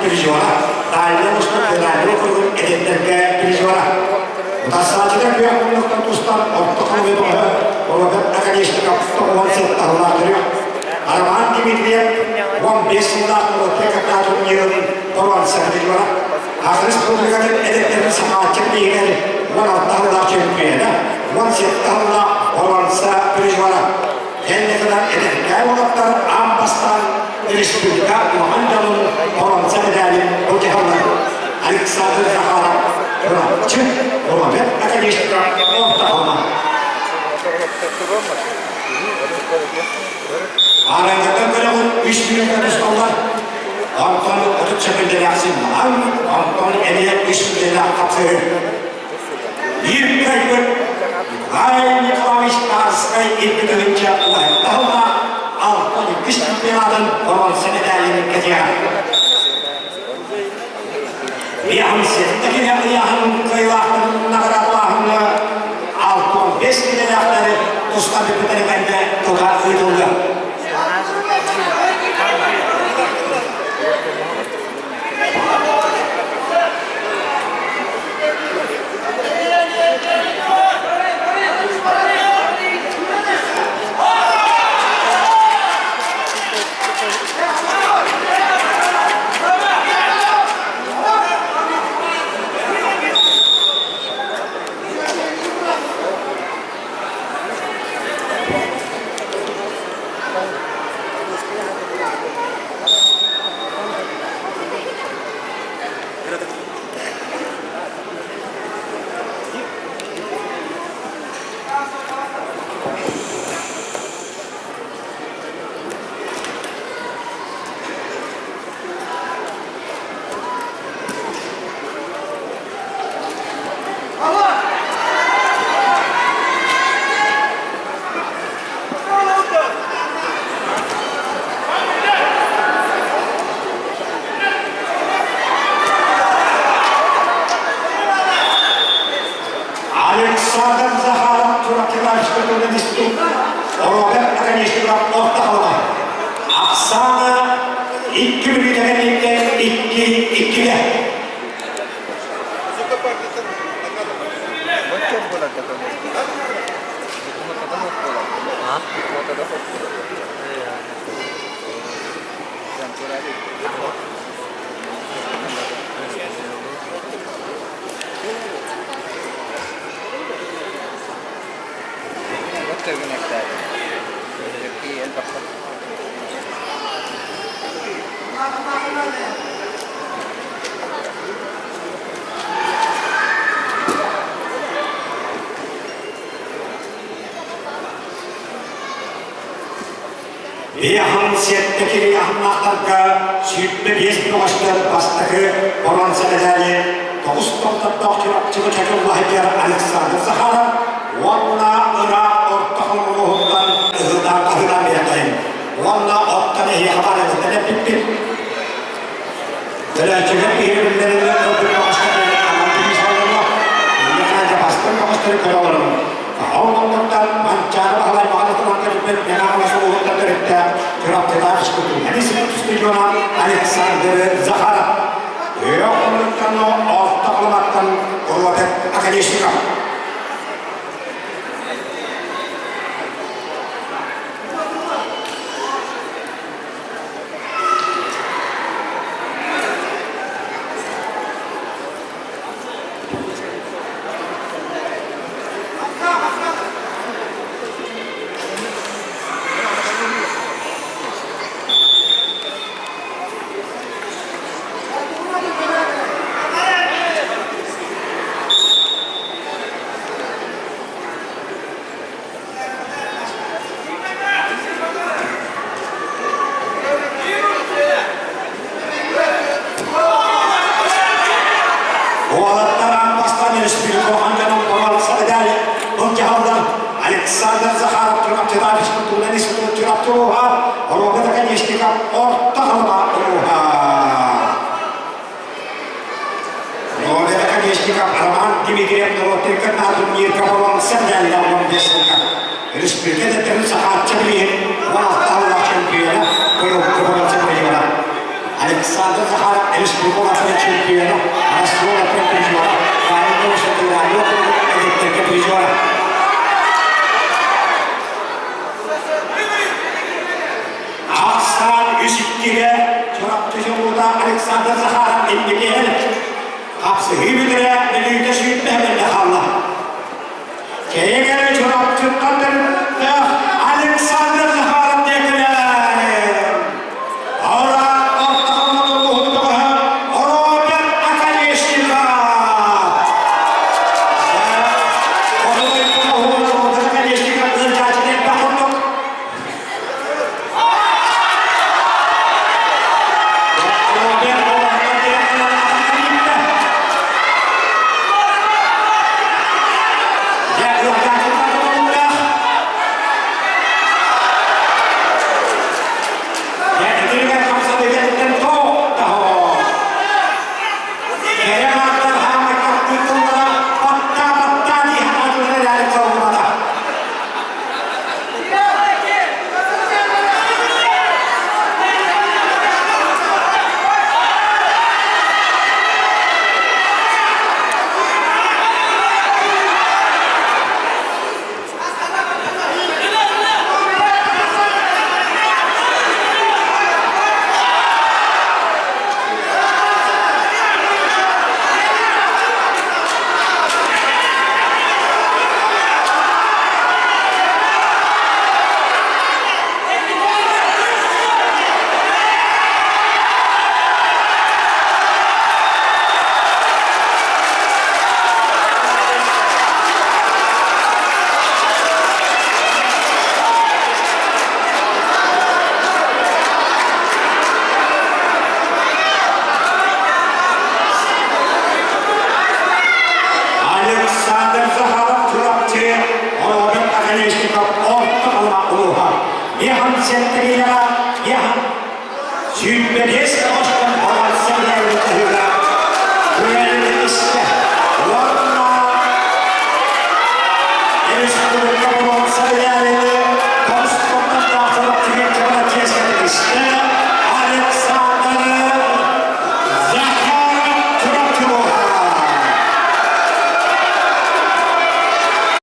призера, Дальний Восток федеральный округун эдэрдэргэ призера. Утарсааччыта күөх муннуктан тустан орто халыҥы бөҕө Роберт Оконешников 97 сыллаах төрүөх. Роман Дмитриев 15 сыллаах норуотка кытта турнирын боруонса призера. Саха Республикатын эдэрдэрин сахааччы биһигэр 16 сыллаах чөмпүйүөнэ, 17 сыллаах боруонса призера. Кэнникинэн эдэркээн уолаттар аан бастаан республика улахан дьонун боруонса мэдээлин былдьаһаллар. Александр Захаров, Чурапчы, Роберт Оконешников, Орто Халыма. Аарайгыттан көрөҕүн үс мүнүүтэ тусталлар. Онтон 30 секүндэлээх сынньалаҥ, онтон эмиэ үс мүнүүтэлээх хапсыһыы. Биир кыайбыт Николай Николаевич Тарскай 2 тыһыынча уһаттаһылла 62 чемпионатын боруонса мэтээлин кэтиэҕэ. Ыйааһын сэттэ киһи ыйааһын кыайыылаахтарын наҕараадалааһыҥҥа 65 киилэлээхтэри тустан бүппүттэрин кэннэ тута ыытыллыа. Александр Захаров Чурапчытаевскай журналистик Роберт Оконешников орто халыма. Оксана икки мүнүүтэ икки иккигэ. Ыйаһын сэттэ киһи аһымнаахтарга 25 бөҕөстөр бастакы боруонса мэдээли тоҕус томтордоох Чурапчыга чакыллаһыгар Александр Захаров уонна ыраах орто хомуруһуттан ыһыытаан хаһыытаан биэрдэһин уонна оттон эһиэхэ баар эбиттэн эппиппит. Төлөөччүлэр биһирэбиллэринэн ылбыт бөҕөстөрү анал бириис олорно. Эһиэхэ бастыҥ бөҕөстөрү көрө олорун. Ол оннуттан Манчаары Баһылай Баҕалатынан көрбүт Мэҥэ Хаҥалас улууһуттан төрүттээх Чурапчытаах физкультурнай студиона Александр Захаров. Үөх оннуттан орто Халыматтан Роберт Оконешников. Уолаттар аан бастаан республика дьонун боруонса медали былдьаһаллар. Александр Захаров Чурапчытаев физкультурнай институт Чурапчы улууһа, Роберт Оконешников Орто Халыма улууһа. Роберт Оконешников Роман Дмитриев норуоттарга турнирга боруонса медаллар 15 сылга. Республика дэттерин Сахааччы билиһин 16 сыллаах чемпиона, быйылгы боруонса призера. Александр Захаров республика улахан чемпиона, Россия улахан призера, Павел Федеральный округун эдиттэргэ призера. Ахсаан үс иккигэ Чурапчы дьолуота Александр Захаров инники иһэр. Хапсыһыы бүтэрэ мүнүүтэ сүүрбэһэ хаалла. Кэйэҥэ Чурапчыттан төрүттээх Александр Захаров диэкилэр. Ора ортоһунан улууһун бөҕөһө Роберт Оконешников. Хотугу улууһун Роберт Оконешников ыалдьааччы элбэх курдук. Роберт Роберт Дьэ, ыалдьааччыттан тутулуктаах. Дьэ, итиригэр хамсаныгыттан тоох-тоһоо. Кэрэ ааттар хаамай таптыыр тыллара баттаа-баттаа дии санаатылар эрээри кыаллыбата. Александр Захаров Чурапчы Оробин Оконешников орто халыма улууһа Ехан Сентриева Ехан 25 оҕостон оҕолсор ыһыга.